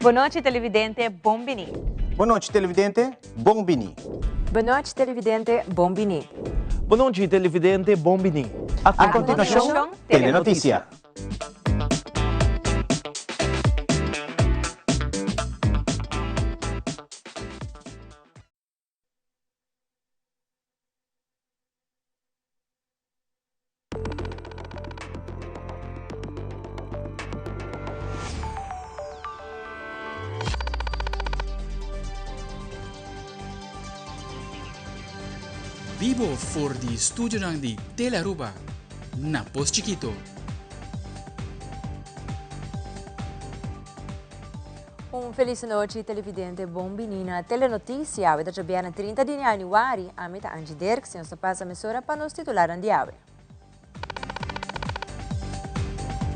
Bon nochi televidente, bon bini. Bon nochi televidente, bon bini. Bon nochi televidente, bon bini. Bon nochi televidente, bon bini. A continuacion, Telenoticia. Bibo for di studionan di Telearuba na Pos Chiquito. Un feliz nochi televidente, bon bini na Telenoticia. Awe ta djobièrnè 30 di januari. Ami ta Angie Dirks y nos ta pasa mesora pa nos titularnan di awe.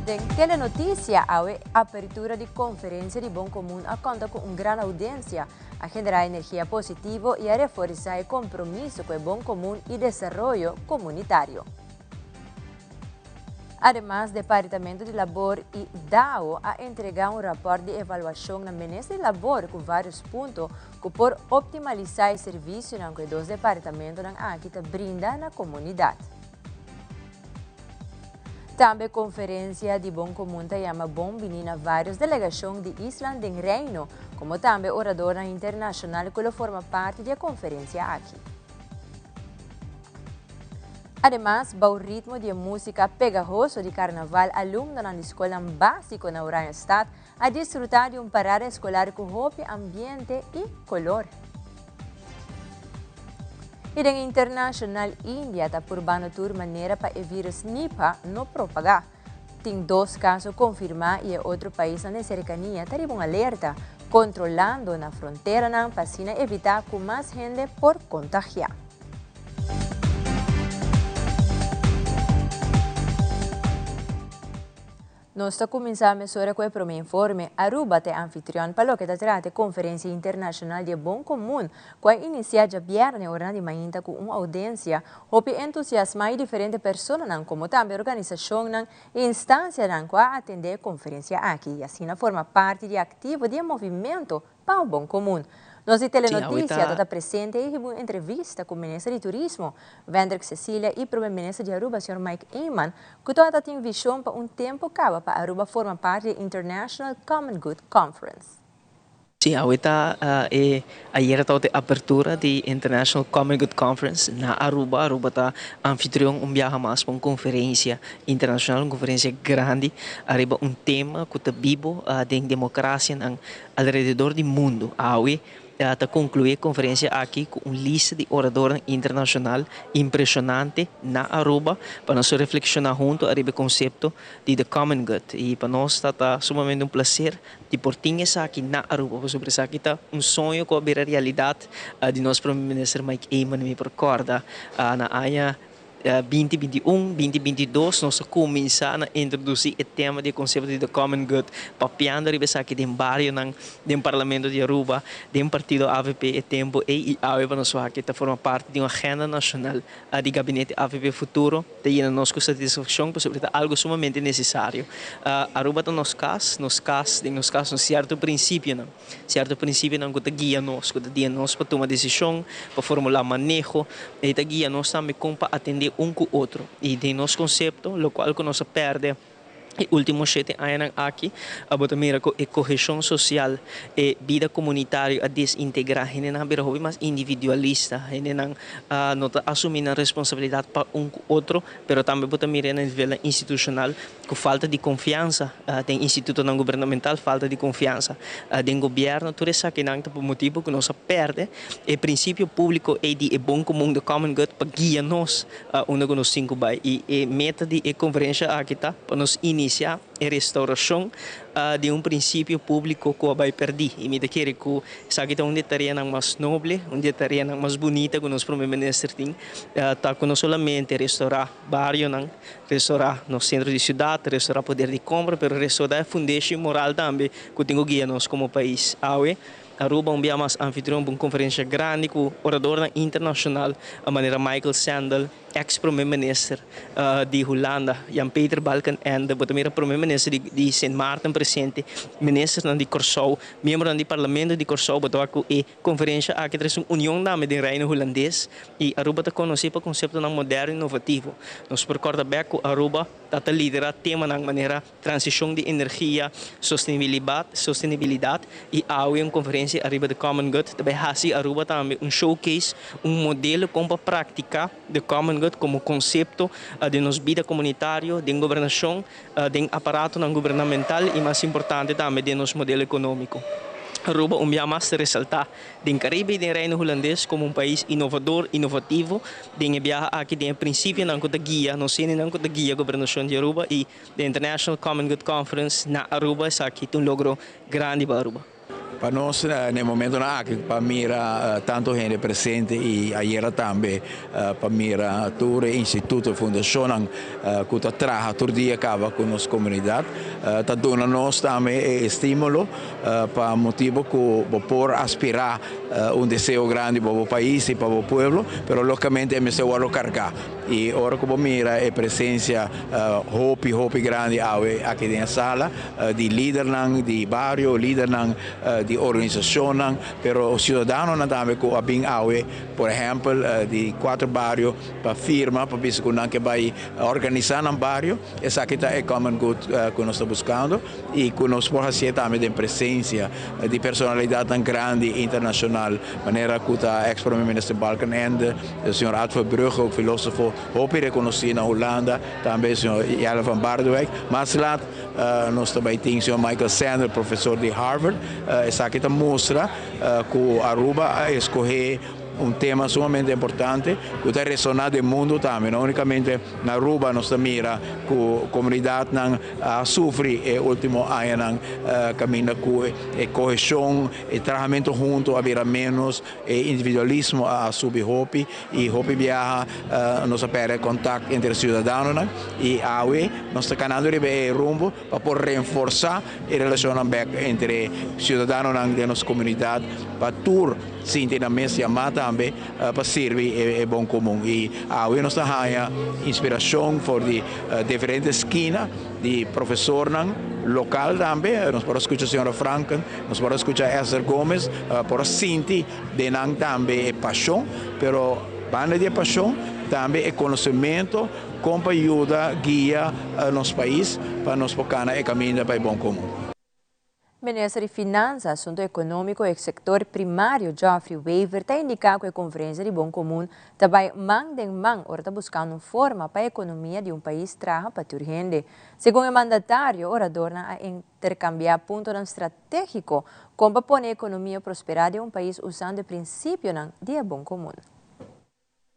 Den Telenoticia awe apertura di conferencia di Bon Comun a conta cu un gran audiencia, a genera energia positivo y a reforisa e compromiso cu e bon comun y desaroyo comunitario. Ademas, Departamento di Labor y dao a entrega un raport di evaluacion na Minister di Labor cu varios punto cu por optimalisa e servicionan cu e dos departamentonan aki ta brinda na comunidad. Tambe Conferencia di Bon Comun ta yama bon bini na varios delegacion di islan den Reino, como tambe oradornan internacional cu lo forma parti di e conferencia aki. Ademas, bou ritmo di e músika pegahoso di karnaval alumnonan di skolnan básiko na Oranjestad a disfrutá di un parada eskolar ku hopi ambiente i kolor. I den internashonal India ta purbando tur manera pa e vírus Nipah no propagá. Tin dos kaso konfirmá i e otro paisnan den serkania ta riba un alerta, kontrolando na fronteranan pa asina evitá ku mas hende por kontagiá. Nos ta kuminsá mesora ku e promé informe. Aruba ta e anfitrion pa loke ta trata e Konferensia Internashonal di e Bon Komun, ku a inisiá djabièrnè ora di mainta ku un oudensia hopi entusiasmá i diferente personanan komo tambe organisashonnan i instansianan ku a atendé e konferensia aki i asina forma parti di aktivo di e movimento pa un bon komun. Nos di Telenoticia ta ta presente i hiba un entrevista ku Minister di Turismo, Wendrick Cecilia i Prome Minister di Aruba, señor Mike Eman, ku tabata tin vishon pa un tempu kaba pa Aruba forma parti di e International Common Good Conference. Sí, awe ta e ayera tabata e apertura di International Common Good Conference na Aruba. Aruba ta anfitrion un biaha mas pa un conferencia internacional, un conferencia grandi ariba un tema cu ta bibo den democracianan alrededor di mundo. Awe ta conclui e conferencia aki cu un lista di oradornan internacional impresionante na Aruba pa nos reflexiona hunto ariba e concepto di The Common Good. Y pa nos ta ta sumamente un placer di por tin esaki na Aruba pasobra esaki ta un soño cu a bira realidad di nos Prome Minister Mike Eman. Mi por corda na aña 2021, 2022 nos a cuminsa na introduci e tema di e concepto di The Common Good papiando riba esaki den barionan den Parlamento di Aruba, den partido avp e tempo ey y awe pa nos wak ta forma parti di un agenda nacional di Gabinete avp Futuro. Ta yena nos ku satisfakshon pasobra ta algu sumamente nesesario. Aruba ta nos kas, nos kas, den nos kas nos sierto prinsipionan, sierto prinsipionan ku ta guia nos, ku ta guia nos pa tuma desishon, pa formulá maneho, i ta guia nos tambe kon pa atendé un ku otro. I den nos konsepto, lokual ku nos a pèrdè e último shete añanan aki, bo ta mira ku e koheshon sosial, e bida komunitario a desintegrá. Hendenan a bira hopi mas individualista, hendenan no ta asumí nan responsabilidat pa un ku otro, pero tambe bo ta mira na nivelnan institushonal ku falta di konfiansa den institutonan gubernamental, falta di konfiansa den gobièrnu. Tur esakinan ta por motibu ku nos a pèrdè e prinsipio públiko ei di e bon komun, the common good, pa guia nos Unda ku nos tin ku bai. I e meta di e konferensha aki ta pa nos inisiá e restaurashon di un prinsipio públiko ku a bai pèrdí. I mi ta kere ku esaki ta un di e tareanan mas noble, un di e tareanan mas bunita ku nos Prome Minister tin, ta ku no solamente restourá barionan, restourá nos sentro di siudat, restourá poder di kompra, pero restourá e fundeshi moral tambe ku tin ku guia nos komo pais awe. Aruba un biaha mas anfitrion pa un conferencia grandi cu oradornan internacional manera Michael Sandel, ex prome minister di Hulanda, Jan Peter Balkenende, bo ta mira prome minister di Sint Maarten presente, ministernan di Corsou, miembronan di parlamento di Corsou, bo ta wak cu e conferencia aki ta un union tambe den Reino Hulandes y Aruba ta conoci pa conceptonan moderno y innovativo. Nos por corda bek cu Aruba ta ta lidera temanan manera transicion di energia, sostenibilidad y awe un conferencia ariba the common good ta bay haci Aruba tambe un showcase, un modelo con pa practica the common good como concepto den nos bida comunitario, den gobernacion, den aparatonan gubernamental y mas importante tambe den nos modelo economico. Aruba un bia mas ta resalta den Caribe y den Reino Hulandes como un pais innovador, innovativo den e biaha aki den e principionan cu ta guia nos hendenan cu ta guia gobernacion di Aruba y The International Common Good Conference na Aruba, esaki ta un logro grandi pa Aruba. Pa nos na e momentonan aki pa mira tanto hende presente y ayera tambe pa mira tur e instituto y fundacionnan cu ta traha tur dia caba cu nos comunidad ta duna nos tambe e estimulo pa motibo cu bo por aspira un deseo grandi pa bo pais y pa bo pueblo, pero logicamente e mester wordo carga. Y ora cu bo mira e presencia hopi hopi grandi awe aki den e sala di lidernan di bario, lidernan di organisacionnan, pero ciudadanonan tambe cu a bin awe, por ehempel di cuatro bario pa firma pa bisa cu nan ke bay organisa nan bario, esaki ta e common good cu nos ta buscando y cu nos por hacié tambe den presencia di personalidadnan grandi internacional manera cu ta ex Prome Minister Balkenende, Señor Ad Verbrugge, ook filosofo hopi reconoci na Hulanda, tambe señor Jelle van Baardewijk. Mas laat nos ta bay tin señor Michael Sandel, profesor di Harvard. Esaki ta mustra cu Aruba a escoge un tema sumamente importante cu ta resona den mundo tambe. No unicamente na Aruba nos ta mira cu comunidadnan a sufri e ultimo añanan caminda cu e cohesion, e trahamento hunto a bira menos. E individualismo a subi hopi y hopi biaha nos a perde contact entre ciudadanonan y awe nos ta canando riba e rumbo pa por reforsa e relacionnan bek entre ciudadanonan den nos comunidad pa tur sinti nan mes yama tambe pa sirbi e bon comun y awe nos ta haya inspiracion for di diferente skina di profesornan local tambe. Nos por a scucha señora Franken. Nos por a scucha Esther Gomez, por a sinti den nan tambe e pasion, pero banda di e pasion tambe e conocemento con pa yuda guia nos pais pa nos por cana e caminda pa e bon comun. Minister di Finansa, Asunto Economico y Sector Primario Geoffrey Wever ta indica cu e conferencia di Bon Comun ta bay man den man ora ta buscando un forma pa e economia di un pais traha pa tur hende. Segun e mandatario, oradornan a Interkambiá puntonan stratégiko kon pa pone ekonomia prosperá den un pais usando e prinsipionan di e bon komun.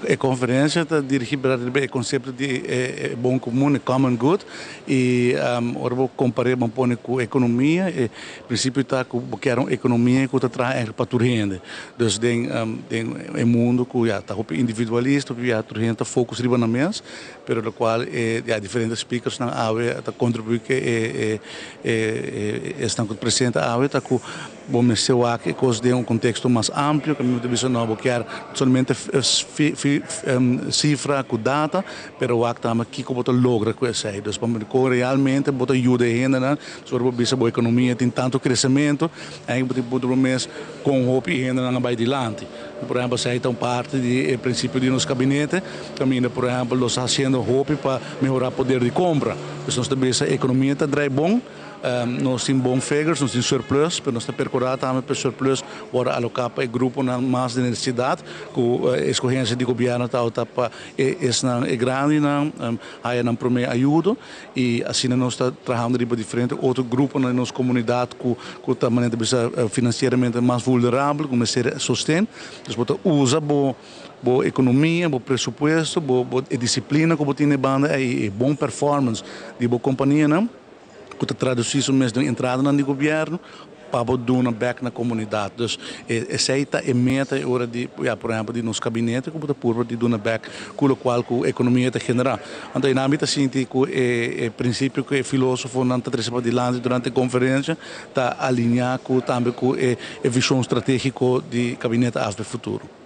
E konferensia ta dirigí riba e konsepto di e bon komun, e common good, i ora bo kompar'é bo pone ku ekonomia, e prinsipio ta ku bo kier un ekonomia ku ta traha ègentlik pa tur hende. Dus den den e mundu ku ya ta hopi individualista, hopi ya tur hende ta fokus riba nan mes, Pero locual e ya diferente speakersnan awe ta contribui ke e e esnan cu ta presente awe ta cu bo mester wak e cos den un contexto mas amplio cu mi ta bisa no bo kier solamente cifra cu data pero wak tambe kico bo ta logra cu esey. Dus pa con realmente bo ta yuda e hendenan ora bo bisa bo economia tin tanto crecemento eigenlijk bo tin puntra bo mes con hopi e hendenan a bay dilanti. Por ehempel esey ta un parti di e principio di nos gabinete. Caminda por ehempel nos ta haciendo hopi pa mehora poder di compra. Pues nos ta bisa economia ta draai bon, nos tin bon figures, nos tin surplus, pero nos ta percura tambe pa e surplus worde aloca pa e gruponan mas di necesidad cu e escogencia di gobierno ta pa e esnan e grandinan haya nan prome ayudo y asina nos ta trahando riba diferente otro gruponan den nos comunidad cu cu ta manera ta bisa financieramente mas vulnerabel cu mester sosten. Dus bo ta usa bo Bo ekonomia, bo presupuesto, bo bo e disiplina ku bo tin na e banda ei, e bon performance di bo kompanianan ku ta tradusí su mes den entradanan di gobièrnu. Pa bo duna bek na comunidad. Dus esey ta e meta e ora di, ya, por ehempel di nos gabinete cu bo ta purba di duna bek cu locual cu economia ta genera. Anto eynan mi ta sinti cu e principio cu e filosofonan ta trece padilanti durante e conferencia ta alinea cu tambe cu e vision strategico di Gabinete AFP Futuro.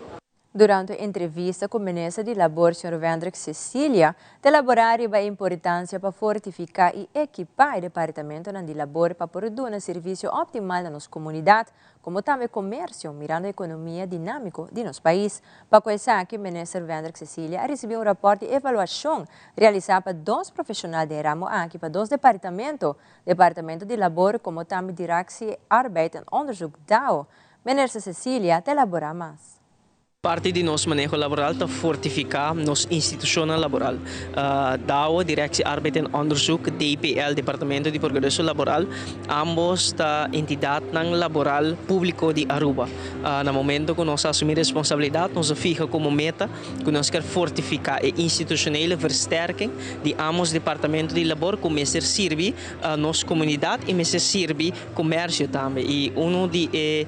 Durante entrevista cu minister di Labor, Sr. Wendrick Cecilia, ta elabora riba e importancia pa fortifica y ekipa e departamento di labor pa por duna servicio optimal na nos comunidad, como tambe comercio, mirando e economia dinamico di nos pais. Pa esaki, minister Wendrick Cecilia a ricibi un rapport di evaluacion realisa pa dos profesional di ramo aki pa dos departamento, Departamento di Labor como tambe Directie Arbeid en Onderzoek DAO. Minister Cecilia ta elabora mas. Parti di nos maneho laboral ta fortifica nos institucion laboral. DAO, Directie Arbeid en Onderzoek, DPL, Departamento di Progreso Laboral, ambos ta entidad laboral publico di Aruba. Na momento cu nos asumi responsabilidad, nos a fiha como meta cu nos kier fortifica e institucionele versterking di ambos departamento di labor cu mester sirbi nos comunidad y mester sirbi comercio tambe. Y uno di e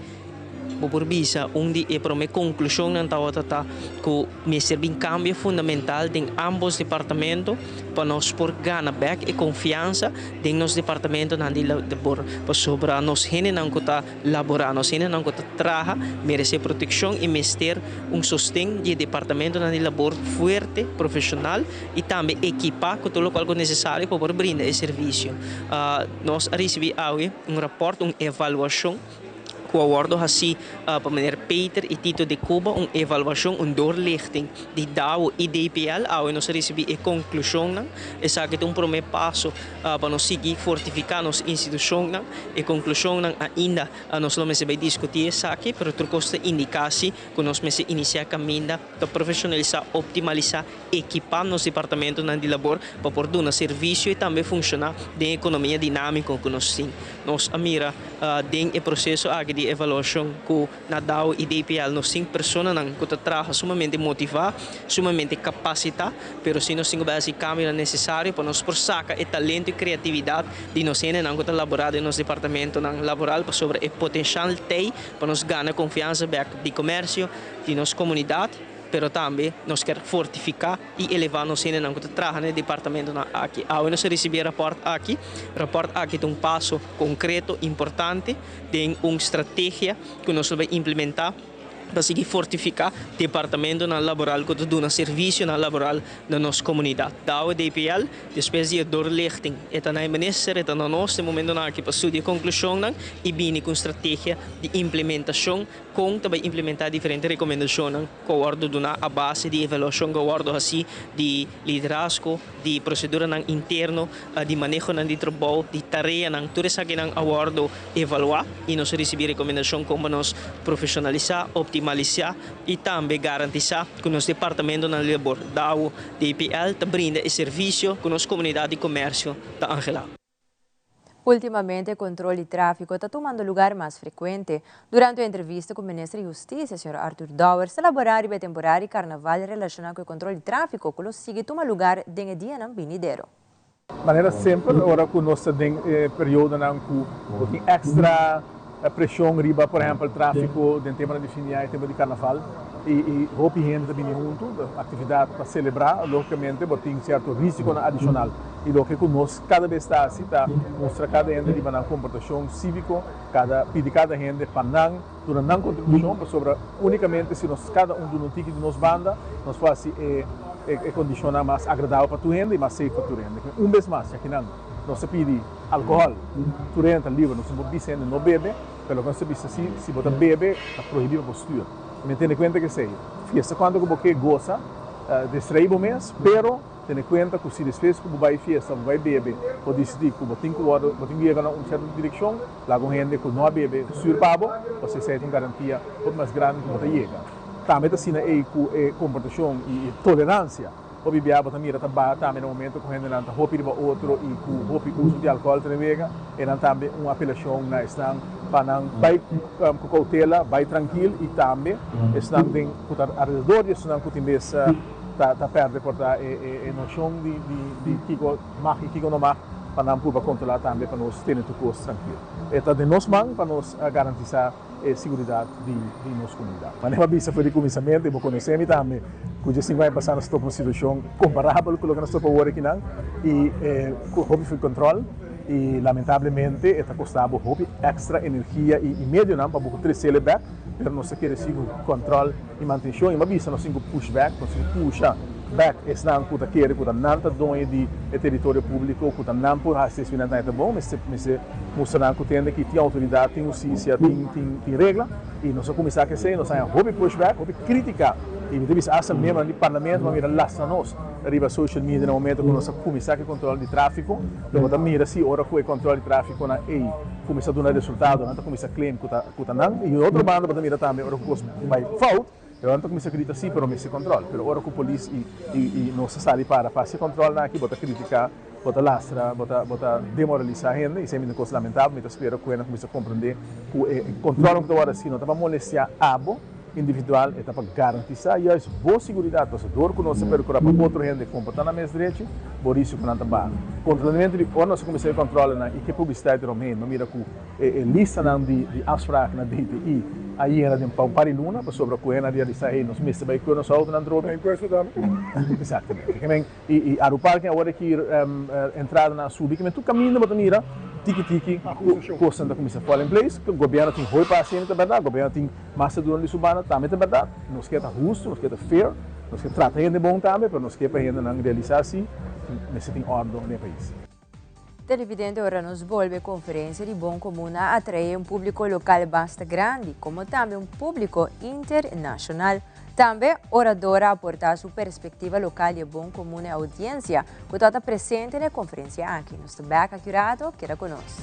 por bisa un di e prome conclusion tabata ta cu mester bin cambio fundamental den ambos departamento pa nos por gana back e confiansa den nos departamento nan di labor, pasobra nos hende nan cu ta labora, nos hende nan cu ta traha merece proteccion y mester un sosten di departamento nan di labor fuerte, profesional y tambe ekipa cu tur loke necesario pa por brinda e servicio. Nos a ricibi un rapport, un evaluacion cu a wordo haci pa meneer Peter y Tito de Cuba, un evaluacion, un doorlichting di DAO y DPL. Awe nos a ricibi e conclusion. Esaki ta un prome paso pa nos sigui fortifica nos institucion. E conclusion ainda nos lo mester bay discuti esaki, pero tur cos ta indica cu nos mester inicia caminda pa profesionalisa, optimalisa, ekipa nos departamento di labor pa por duna servicio y tambe funciona den economia dinamico cu nos tin. Nos a mira den e proceso aki di evaluacion cu na DAO y DPL nos tin persona nan cu ta traha sumamente motiva, sumamente capacita, pero si nos tin cu haci cambio necesario pa nos por saca e talento y creatividad di nos hende nan cu ta labora den nos departamento nan laboral, pasobra e potencial t'ey pa nos gana confiansa back di comercio, di nos comunidad, pero tambe nos kier fortifica y eleva nos hende nan cu ta traha den departamento nan aki. Awe nos a ricibi e rapport aki. Rapport aki ta un paso concreto importante den un strategia cu nos ta bay implementa pa sigui fortifica departamento nan laboral cu ta duna servicio nan laboral na nos comunidad. DAO, DPL, despues di doorlichting, e ta na minister, e ta na nos, e momento nan aki pa studia conclusion nan y bini cu strategia di implementacion con tambe implementa diferente recomendacion cu a wordo duna a base di evaluacion cu a wordo haci di liderazgo, di procedura nan interno, di maneho nan di trabou, di tarea nan, tur esaki nan a wordo evalua y nos a ricibi recomendacion con nos profesionalisa, optimalisa y tambe garantisa cu nos departamento nan labor, DAO, DPL, ta brinda e servicio cu nos comunidad di comercio ta anhela. Ultimamente, control di trafico ta tumando luga mas frecuente. Durante e entrevista cu e minister di Husticia, Sr. Arthur Dowers, a elabora e temporada di carnaval relaciona cu e control di trafico cu lo sigui tuma luga den dia venidero. Manera semper, ora cu nos tin periodo nan cu tin extra presion riba, por ehempel, trafico, den tema di fin di aña, tema di carnaval, y hopi hende ta bin hunto, actividad pa celebra, logicamente, tin cierto risico adicional. Y loke cu nos cada bes ta asina, ta mustra cada hende di un comportacion civico, pidi cada hende pa nan duna nan contribucion, pasobra unicamente si nos cada un duna un tiki di nos banda, nos por haci e condicion mas agradabel pa tur hende y mas safe pa tur hende. Un bes mas, aki nan, nos ta pidi alcohol, tur hende ta liber, nos no ta bisa no bebe, pero nos ta bisa si, si bo ta bebe, ta prohibi pa stuur. Mi tene cuenta cu esey, fiesta cuanto cu bo kier goza, distrae bo mes, pero tene cuenta cu si despues cu bo bay fiesta, bo bay bebe, bo dicidi cu bo tin cu yega na un cierto direccion, laga un hende cu no a bebe, stuur pa bo, pasobra esey ta un garantia mucho mas grandi cu bo ta yega. Tambe ta asina ey cu e comportacion y tolerancia. Hopi biaha bo ta mira ta ba tambe na momento cu hende nan ta hopi riba otro y cu hopi uso di alcohol ta wega, y nan tambe un apelacion na esnan pa nan bay cu cautela, bay trankil y tambe esnan den cu ta alrededor di esnan cu tin bes ta perde por ta e nocion di kico mag y kico no mag. pa nan purba kontrolá tambe pa nos tene tur kos trankil. E ta den nos man pa nos garantisá e siguridat di nos komunidat. Manera mi a bisa for di kuminsamentu i bo konosé mi tambe ku dje sinku aña pasá nos topa un situashon komparabel ku loke nos topa awor akinan i ku hopi for kontrol i lamentablemente e ta kosta bo hopi èkstra energia i medionan pa bo por tresel e bèk pero nos ta kere sigu kontrol i mantenshon i mi a bisa nos tin ku push bèk, nos tin ku pusha bèk esnan ku ta kere ku ta nan ta doño di e teritorio públiko, ku ta nan por hasi esei nan ta bon, mester mester mustra nan ku tende ki tin outoridat, tin hustisia, tin tin tin regla i nos a kuminsá ku esei, nos a haña hopi push bèk, hopi krítika i mi ta bisa asta miembronan di parlamento a mira lastra nos riba social media na momento ku nos a kuminsá ku e kòntròl di tráfiko, pero bo ta mira si ora ku e kòntròl di tráfikonan ei kuminsá duna resultado nan ta kuminsá claim ku ta ku ta nan i otro banda bo ta mira tambe ora ku kos bai fout e ora nan ta kuminsá grita si pero mester kòntròl pero ora ku polis i i nos ta sali para pa hasi kòntròlnan aki bo ta kritiká bo ta lastra bo ta bo ta demoralisá hende i esei mi ta un kos lamentabel mi ta spera ku hende kuminsá komprendé ku e kòntròlnan ku ta wòrdu hasi no ta pa molestiá abo individual e ta pa garantisá juist bo siguridat pasobra dor ku nos ta perkurá pa otro hende komportá nan mes drechi bo risikonan ta baha kontrolamentu di ora nos a kuminsá e kòntròlnan i ke publisidat eromheen bo mira ku E listanan di afspraak na DTI a yena den pa un par di luna pasobra ku hende a realisa hey nos mester bai kue nos autonan drobe. Impuesto tambe. Exactamente. Ke men i Aruparking awor aki entradanan a subi ke men tur kaminda bo ta mira tiki tiki kosnan ta kuminsa fall in place. Gobierno tin hopi pa hasi ta berdad, gobierno tin mas ta duna di su banda tambe ta berdad. Nos ke ta husto, nos ke ta fair, nos ke trata hende bon tambe pero nos ke pa hendenan realisa si mester tin ordo den e pais. Televidente ora nos bolbe conferencia di Bon Comun a atrae un publico local basta grandi, como tambe un publico internacional. Tambe orador a aporta su perspectiva local di e Bon Comun e audiencia cu tabata presente na e conferencia aki. Nos ta bek aki rato, keda cu nos.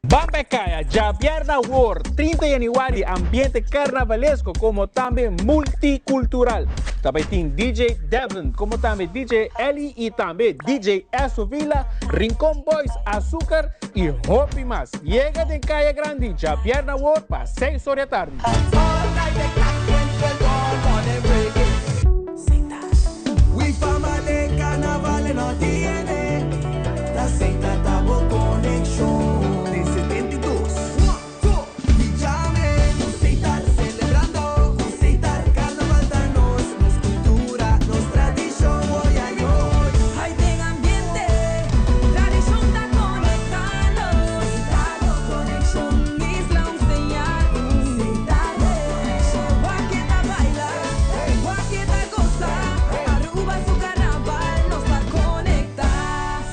Ban Kaya, djabièrnè awor, 30 yanüari, ambiente karnavalesko komo tambe multikultural. Ta bai tin DJ Devlin komo tambe DJ Ellie i tambe DJ Esso Villa, Rincon Boys, Azúcar i hopi mas. Yega den Kaya Grandi djabièrnè awor pa seis or di atardi.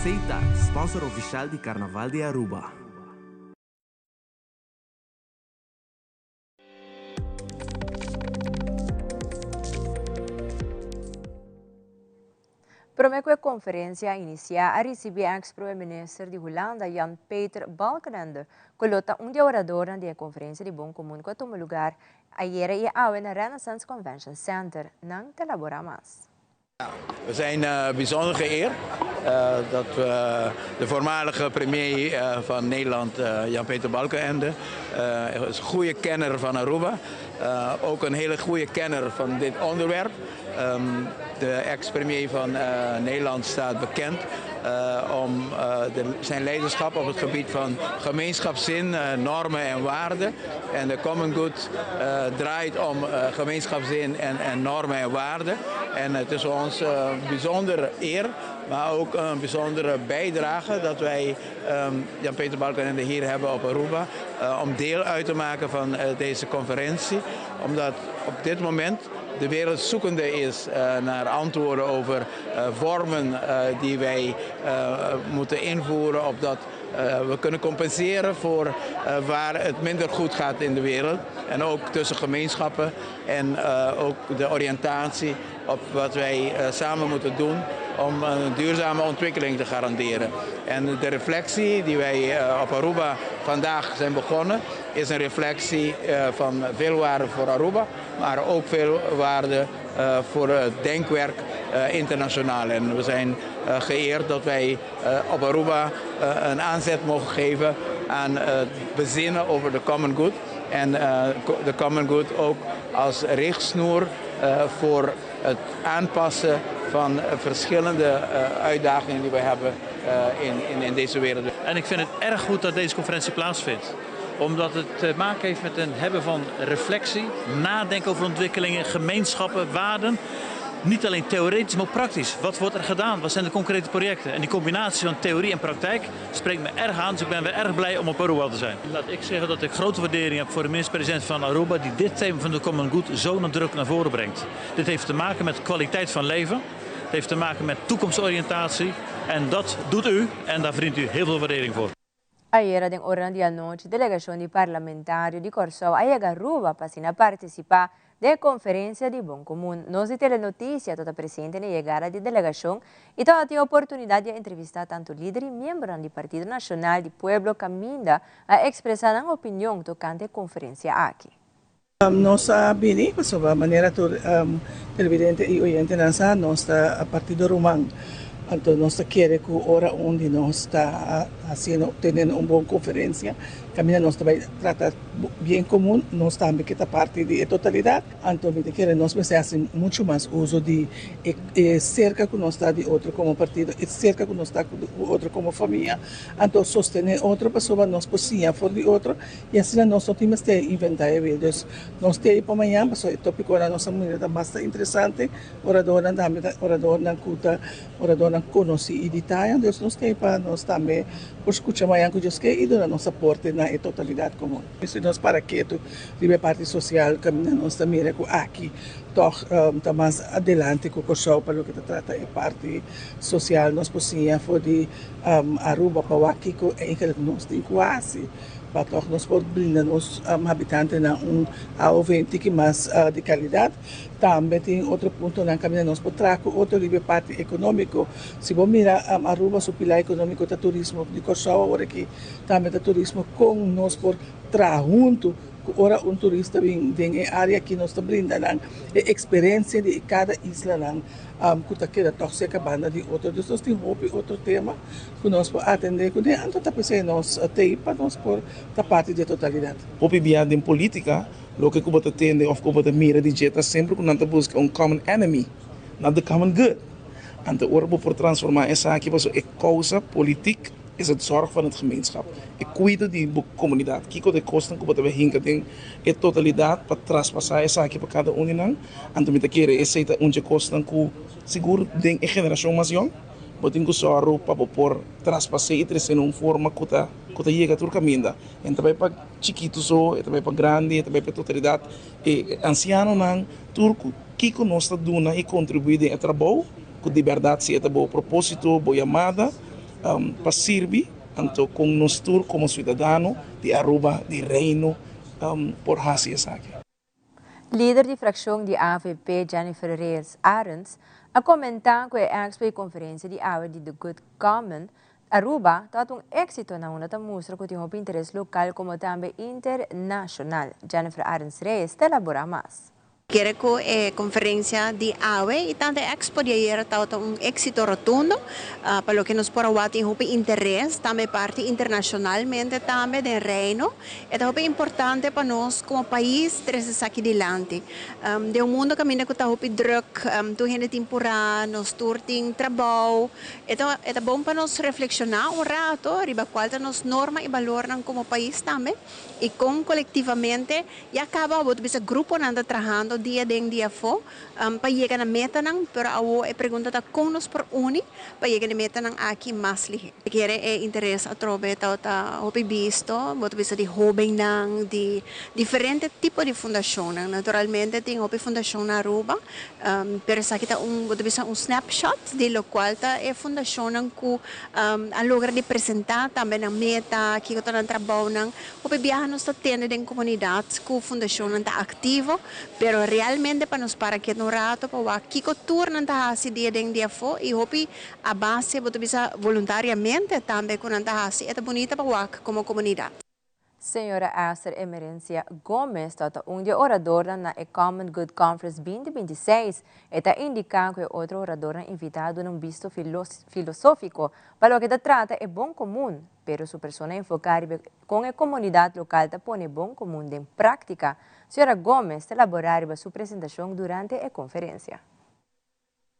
Seita, sponsor oficial di Carnaval di Aruba. Prome cu e conferencia a inicia a ricibi ex Prome Minister di Hulanda Jan Peter Balkenende cu lo ta un di e oradornan di e conferencia di Bon Comun cu a tuma lugar ayera y awe na Renaissance Convention Center. Nan ta labora mas. We zijn bijzonder geëerd dat we de voormalige premier van Nederland, Jan-Peter Balkenende, is een goede kenner van Aruba. Ook een hele goede kenner van dit onderwerp. De ex-premier van Nederland staat bekend om zijn leiderschap op het gebied van gemeenschapszin, normen en waarden. En de Common Good draait om gemeenschapszin en normen en waarden. En het is ons bijzondere eer, maar ook een bijzondere bijdrage dat wij Jan-Peter Balkenende hier hebben op Aruba om deel uit te maken van deze conferentie. Omdat op dit moment de wereld zoekende is naar antwoorden over vormen die wij moeten invoeren opdat we kunnen compenseren voor waar het minder goed gaat in de wereld. En ook tussen gemeenschappen en ook de oriëntatie op wat wij samen moeten doen om een duurzame ontwikkeling te garanderen. En de reflectie die wij op Aruba vandaag zijn begonnen, is een reflectie van veel waarde voor Aruba, maar ook veel waarde voor het denkwerk internationaal. En we zijn geëerd dat wij op Aruba een aanzet mogen geven aan het bezinnen over de common good. En de common good ook als richtsnoer voor het aanpassen van verschillende uitdagingen die we hebben in deze wereld. En ik vind het erg goed dat deze conferentie plaatsvindt. Omdat het te maken heeft met het hebben van reflectie, nadenken over ontwikkelingen, gemeenschappen, waarden. Niet alleen theoretisch, maar ook praktisch. Wat wordt er gedaan? Wat zijn de concrete projecten? En die combinatie van theorie en praktijk spreekt me erg aan. Dus ik ben weer erg blij om op Aruba te zijn. Laat ik zeggen dat ik grote waardering heb voor de minister-president van Aruba, die dit thema van de Common Good zo nadrukkelijk naar voren brengt. Dit heeft te maken met kwaliteit van leven. Het heeft te maken met toekomstoriëntatie. En dat doet u en daar verdient u heel veel waardering voor. Ayera den ora di anochi, delegashon di parlamentario di Kòrsou a yega Aruba pa asina partisipá den e konferensia di Bon Komun. Nos di Telenotisia tabata presente na e yegada di delegashon i tabatin oportunidat di a entrevistá tantu lider i miembronan di Partido Nashonal di Pueblo kaminda a ekspresá nan opinion tokante e konferensia aki. Nos a bini pasobra manera tur televidente i oyentenan sa nos ta partido ruman. Anto nos ta kere ku ora un di nos ta hasiendo teniendo un bon konferensia kaminda nos ta bai trata bien komun nos tambe ke ta parti di e totalidat. Anto mi ta kere nos mester hasi muchu mas uso di e serka ku nos ta di otro komo partido, e serka ku nos ta ku otro komo famia. Anto sostené otro pasobra nos por siña for di otro I asina nos no tin mester inventá e wiel. Dus nos te ei pa mañan pasobra e tópikonan nos a mira ta basta interesante. Oradornan tambe ta oradornan ku ta oradornan konosí i di taya. Dus nos te ei pa nos tambe por skucha mañan ku Dios ke i duna nos aporte na e totalidat komun. Si nos para ketu riba e parti sosial kaminda nos ta mira ku aki tòg ta mas adelante ku Kòrsou pa loke ta trata e parti sosial. Nos por siña for di Aruba pa wak kiko eigenlijk nos tin ku hasi. Pa tòg nos por brinda nos habitantenan un AOV un tiki mas di kalidat. Tambe tin otro puntonan kaminda nos por traha ku otro riba e parti ekonómiko. Si bo mira Aruba su pilar ekonómiko ta turismo, di Kòrsou awor aki tambe ta turismo. Kon nos por traha huntu ku ora un turista bin den e área aki nos ta brinda nan e eksperensia di kada islanan ku ta keda tòg serka banda di otro. Dus nos tin hopi otro tema ku nos por atendé kuné, anto ta p'esei nos t'ei pa nos por ta parti di e totalidat. Hopi bia den polítika loke ku bo ta tende òf ku bo ta mira di dje ta semper ku nan ta buska un common enemy, not the common good. Anto ora bo por transformá esaki pasobra e kousa politik is het zorg van het gemeenschap, e kuido di bo komunidat. Kiko ta e kosnan ku bo ta bai hinka den e totalidat pa traspasá esaki pa kada un di nan? Anto mi ta kere esei ta un dje kosnan ku sigur den e generashon mas yòn bo tin ku sòru pa bo por traspas'é i tres'é na un forma ku ta ku ta yega tur kaminda. E no ta bai pa chikitu so, e ta bai pa grandi, e ta bai pa e totalidat, e ansianonan, tur ku kiko nos ta duna i kontribuí den e trabou ku di bèrdat si e ta bo propósito, bo yamada. Pa sirbi, anto kon nos tur komo siudadano di Aruba, di Reino, por hasi esaki. Lider di frakshon di avp Jennifer Reyes Arends a komentá ku e expo i konferensia di awe di The Good Common Aruba tabata un éksito na unda ta mustra ku tin hopi interes lokal komo tambe internashonal. Jennifer Arends Reyes ta elaborá mas. Kere ku e konferensia di awe i tantu e expo di ayera tabata un éksito rotundo. Pa loke nos por a wak tin hopi interes tambe parti internashonalmente tambe den Reino. E ta hopi importante pa nos komo pais trese esaki dilanti. Den un mundo kaminda ku ta hopi drùk, tur hende tin purá, nos tur tin trabou. E ta e ta bon pa nos reflekshoná un rato riba kual ta nos norma i balornan komo pais tambe i kon kolektivamente Ya caba bo ta bisa gruponan ta trahando dia den dia afo pa yega na metanan, pero awo e pregunta ta con nos por uni pa yega na e metanan aki mas lihe. Kere e interes atrobe tabata hopi bisto, bo ta bisa di hobennan, di diferente tipo di fundacionnan. Naturalmente tin hopi fundacion na Aruba, pero esaki ta un, bo ta bisa un snapshot di locual ta e fundacionnan cu a logra di presenta tambe nan meta, kico ta nan trabounan. Hopi biaha nos ta tende den komunidat ku fundashonnan ta aktivo, pero realmente pa nos para keda un rato pa wak kiko tur nan ta hasi dia den dia afó i hopi a base bo ta bisa voluntariamente tambe ku nan ta hasi e ta bunita pa wak komo komunidat. Señora Esther Emerencia Gomez ta un di e oradornan na e Common Good Conference 2026. E ta indica cu e otro oradornan invita a duna un bisto filosofico pa loke ta trata e bon comun, pero su persona enfoká riba kon e komunidat lokal ta pone bon komun den práktika. Señora Gomez ta laborá riba su presentashon durante e konferensia.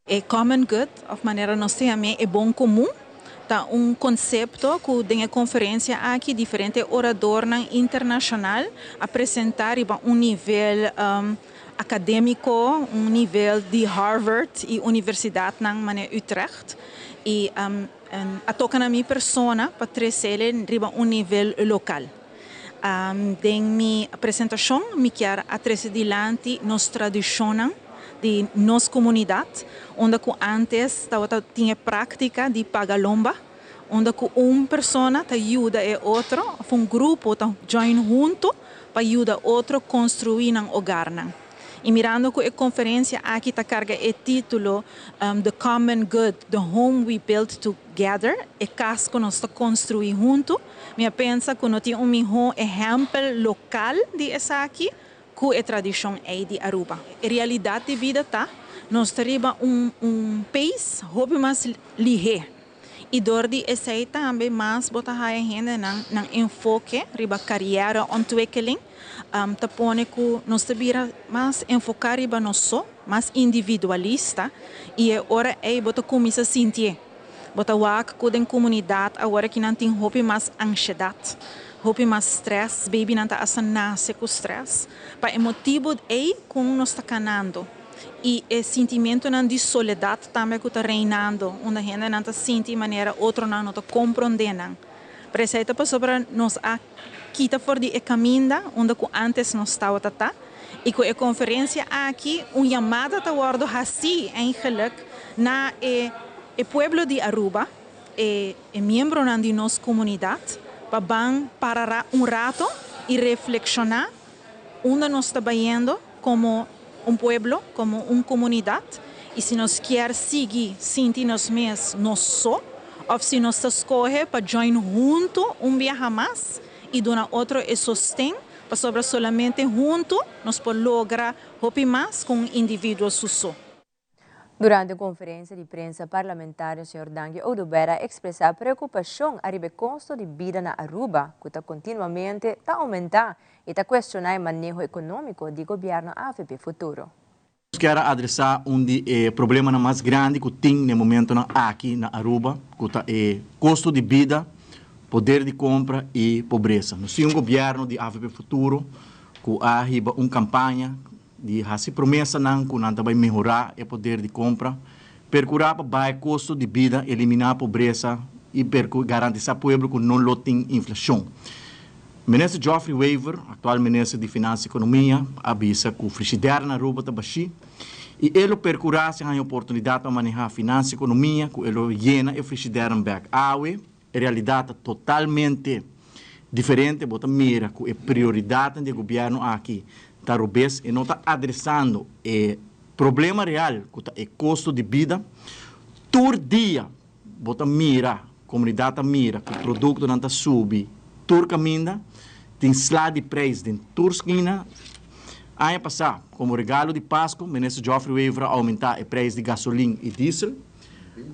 E common good, òf manera nos ta yam'é e bon komun, ta un konsepto ku den e konferensia aki diferente oradornan internashonal a presentá riba un nivel akadémiko, un nivel di Harvard i universidatnan manera Utrecht. I A toca na mi persona pa trecele riba un nivel local. Den mi presentacion mi kier a trece dilanti nos tradicionnan di nos comunidad, unda cu antes tabata tin e practica di paga lomba, unda cu un persona ta yuda e otro of un grupo ta join hunto pa yuda otro construi nan hogarnan. I mirando ku e konferensia aki ta karga e título The Common Good, The Home We Build Together, E Kas Ku Nos Ta Konstruí Huntu, mi a pensa ku no tin un mihó ehèmpel lokal di esaki ku e tradishon ei di Aruba. E realidat di bida ta, nos ta riba un un pace hopi mas lihé. I dor di esei tambe mas bo ta haya hendenan nan enfoke riba kariera ontwikkeling ta pone ku nos ta bira mas enfoká riba nos so, mas individualista i e ora ei bo ta kuminsá sintié. Bo ta wak ku den komunidat awor aki nan tin hopi mas anshedat, hopi mas strès, babynan ta asta nase ku strès. Pa e motibu ei kon nos ta kanando. I e sintimentunan di soledat tambe ku ta reinando, unda hendenan ta sinti manera otronan no ta komprondé nan. Pero esei ta pasobra nos a kita for di e kaminda unda ku ántes nos tabata ta, i ku e konferensia aki un yamada ta wòrdu hasí eigenlik na e e pueblo di Aruba, e e miembronan di nos komunidat, pa ban para un rato i reflekshoná unda nos ta bayendo komo un pueblo, komo un komunidat, i si nos kier sigui sinti nos mes nos so, òf si nos ta skohe pa join huntu un biaha mas i duna otro e sosten, pasobra solamente huntu nos por logra hopi mas ku un individuo su so. Durante un conferencia di prensa parlamentario señor Dangui Oduber a expresa preocupacion ariba e costo di bida na Aruba cu ta continuamente ta aumenta y ta cuestiona e maneho economico di gobierno avp Futuro. Nos kier a adresa un di e problemanan mas grandi cu tin na e momentonan aki na Aruba, cu ta e costo di bida, poder di compra y pobresa. Nos tin un gobierno di avp Futuro cu a hiba un campaña di hasi promesanan ku nan ta bai mehorá e poder di kompra, perkurá pa baha e kosto di bida, eliminá pobresa i garantisá pueblo ku no lo tin inflashon. Minister Geoffrey Wever, aktual minister di Finansa i Ekonomia, a bisa ku frishider na Aruba ta bashí i e lo perkurá si haña oportunidat pa manehá Finansa i Ekonomia ku e lo yena e frishidernan bèk. Awe e realidat ta totalmente diferente, bo ta mira ku e prioridatnan di e gobièrnu aki ta robes, e no ta adresando e problema real ku ta e kosto di bida. Tur dia bo ta mira, komunidat ta mira ku produktonan ta subi tur kaminda, tin sla di preis den tur skina. Aña pasa, como regalo di Pasco, Minister Geoffrey Wever a aumenta e prijs di gasolin y diesel.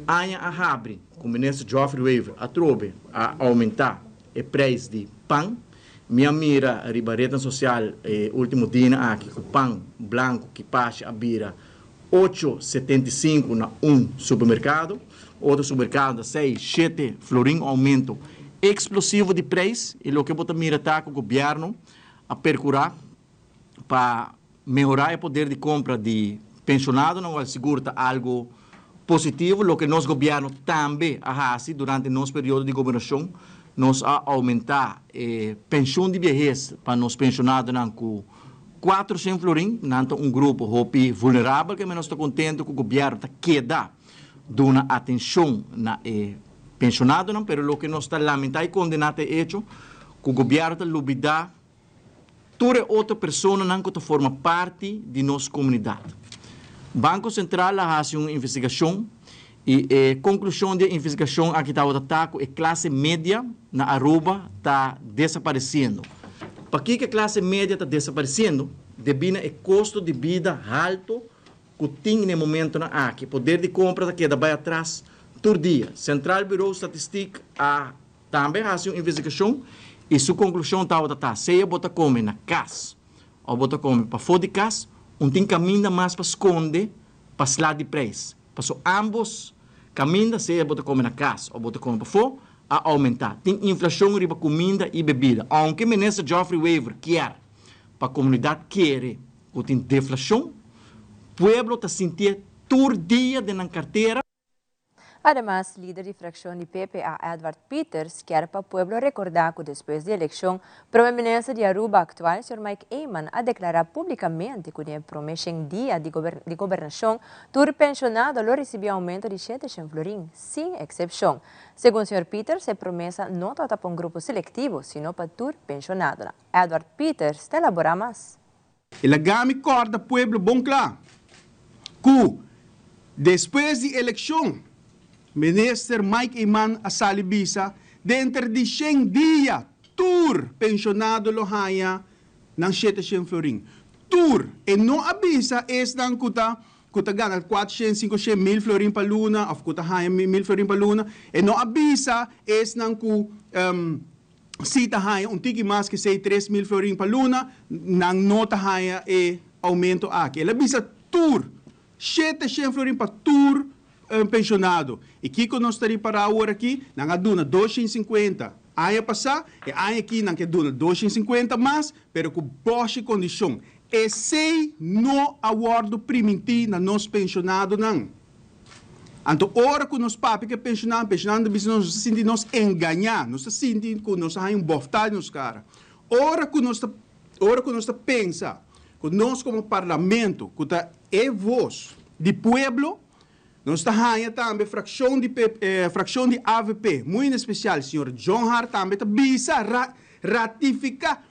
Aña a habri cu Minister Geoffrey Wever atrobe a aumenta e prijs di pan. Mi a mira riba rednan social e ultimo dianan aki cu pan blanco kipashi a bira ocho 75 na un supermercado. Otro supermercado ta 6, 7 florin aumento explosivo di prijs. Y loke bo ta mira ta cu gobierno a percura pa mehora e poder di compra di pensionadonan, cual sigur ta algo positivo. Loke nos gobierno tambe a haci durante nos periodo di gobernacion, nos a aumenta e pensioen di viehes pa nos pensionadonan cu 400 florin. Nan ta un grupo hopi vulnerabel cu nos ta contento cu gobierno ta keda duna atencion na e pensionadonan, pero loke nos ta lamenta y condena ta e hecho cu gobierno ta lubida tur otro personanan cu ta forma parti di nos comunidad. Banco Central a haci un investigacion y e conclusion di e investigacion aki ta cu e clase media na Aruba ta desapareciendo. Pakico e clase media ta desapareciendo? Debi na e costo di bida halto cu tin na e momentonan aki. Poder di compra ta keda bay atras tur dia. Central Bureau Statistiek a tambe haci un investigacion y su conclusion ta: sea bo ta come na cas of bo ta come pafo di cas, no tin caminda mas pa sconde pa sla di prijs. Paso ambos caminda, sea bo ta come na cas of bo ta come pafo, a aumenta. Tin inflacion riba cuminda y bebida. Aunke Minister Geoffrey Wever kier pa comunidad kere cu tin deflacion, pueblo ta sinti tur dia den nan cartera. Ademas, lider di fraccion di PPA, Edward Pieters, kier pa pueblo recorda cu despues di eleccion, Prome Minister di Aruba actual, Sr. Mike Eman, a declara publicamente cu den prome dia di gobernacion, tur pensionado lo ricibi aumento di 7 florin, sin excepcion. Segun Sr. Pieters, e promesa no ta pa un grupo selectivo, sino pa tur pensionado. Edward Pieters ta elabora mas. I laga mi corda pueblo bon cla cu despues di eleccion, Minister Mike Eman a sali bisa denter di 100 dia tur pensionado lo haya nan 700 florin. Tur. E no a bisa esnan cu ta gana 400, 500 mil florin pa luna, of cu ta haya mil florin pa luna. E no a bisa esnan cu si ta haya un tiki mas cu 6, 3 mil florin pa luna, nan no ta haya e aumento aki. El a bisa tur. 700 florin pa tur pensionado. Y kico nos ta para awor aki, nan a duna 250. Aña pasa, y aña aki nan kier duna 250 mas, pero cu bon condicion. Esey no a wordo priminti na nos pensionadonan. Anto, ora cu nos papia cu pensionado, pensionado nos ta sinti nos engaña, nos ta sinti cu nos tin un bofta na nos cara. Ora cu nos pensa, cu nos como parlamento, cu ta e voz di pueblo, nos ta tambe fraccion di AVP, muy especial, señor John Hart tambe ta bisa ratifica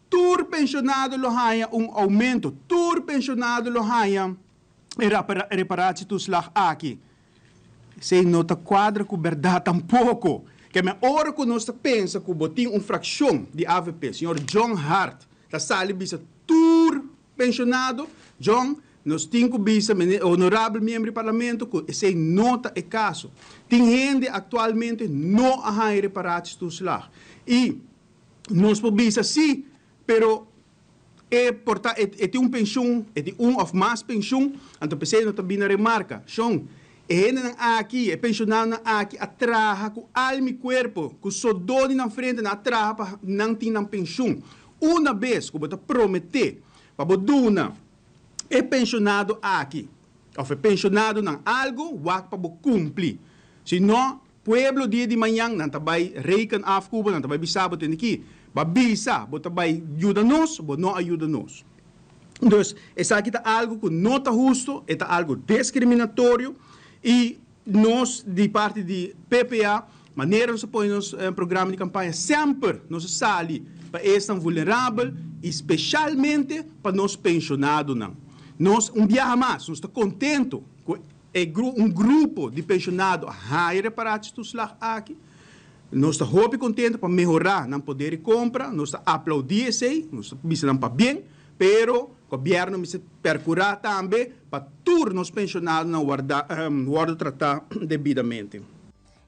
tur pensionado lo haya un aumento, tur pensionado lo haya e reparatietoeslag aki. Esey no ta cuadra cu berdad tampoco. Kiermen ora cu nos pensa cu bo tin un fraccion di AVP, señor John Hart, ta sali bisa tur pensionado, John, nos tin cu bisa, honorabel miembro di parlamento, cu esey no ta e caso. Tin hende actualmente no a haya reparatietoeslag. Y nos por bisa si, pero e porta e tin un pensioen, e tin un of mas pensioen, anto p'esey no ta bin na remarca. Shon, e hendenan aki, e pensionadonan aki, a traha cu alma y cuerpo, cu sodor na frente, nan a traha pa nan tin nan pensioen. Un bes cu bo ta promete, pa bo duna e pensionado aki, of e pensionadonan algo, wak pa bo cumpli. Si no, pueblo dia di mañan, nan ta bay reken af cu bo, nan ta bay bisa bo tin aki. B'a bisa, bo ta bay yuda nos, bo no a yuda nos. Dus, esaki ta algo cu no ta husto, ta algo discriminatorio y nos, di parti di PPA, manera nos pone nos programa di campaña, semper nos a sali pa esnan vulnerabel y specialmente pa nos pensionadonan. Nos, un biaha mas, nos ta contento cu un grupo di pensionado a reparatietoeslag aki. Nos ta hopi contento pa mehora nan poder di compra, nos ta aplaudi esey, nos ta bisa nan pabien, pero Gobièrnu mester perkurá tambe pa tur nos penshonadonan warda wòrdu tratá debidamente.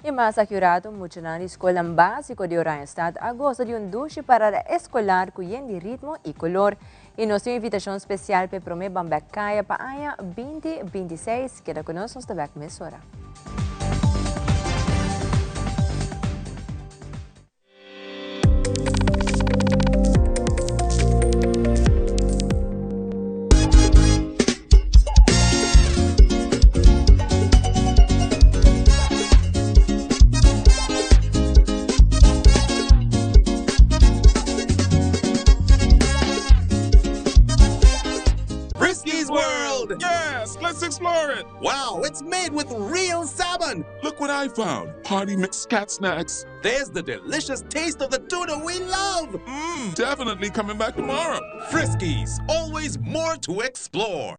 I mas akurato, muchanan di skolnan básiko di Oranjestad a gosa di un dushi parada eskolar ku yen di ritmo i kolor. I nos tin un invitashon spesial pa e promé Bambèk Kaya pa aña 2026. Keda ku nos, nos ta bèk mesora. Frisky's World! Yes, let's explore it! Wow, it's made with real salmon! Look what I found! Party mix cat snacks. There's the delicious taste of the tuna we love! Mmm, definitely coming back tomorrow. Friskies, always more to explore.